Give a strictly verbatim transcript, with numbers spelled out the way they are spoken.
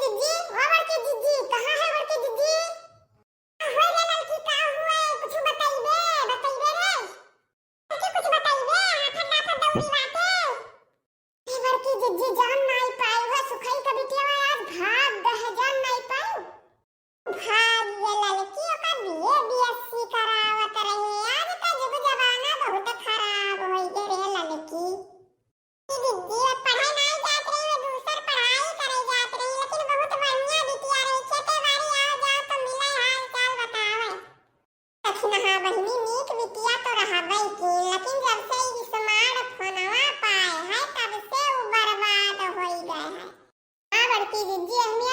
जिज्जी, ओ बड़की जिज्जी, कहाँ है बड़की जिज्जी? का होय रे ललकी, का होय? कुछ बतइबे, बतइबे रे। ललकी कुछ बतइबे, आफत आफत दौड़ी बाटे। ए बड़की जिज्जी, जान नाई पाई हो, सुखई का बिटिया आज भाग गए, जान नाई पाई। भाग ये ललकी, ओकर बीए बीएससी करावत रहे। आज का जुग जमाना बहुत खराब होई गए रे ललकी। ई दीदी, अब पढ़े नाई जात रही, वो दूसर पढ़ाई करे जात रही, लेकिन बहुत बढ़िया बिटिया रही। खेते बाड़ी आओ जाओ तो मिले, हाल चाल बतावे। सखी नहा बहिनी, नीक बिटिया तो रहबे की, लेकिन जब से ई स्मार्टफोनवा पाए है, तब से उ बर्बाद होई गए है। हाँ बड़की जिज्जी, एहमे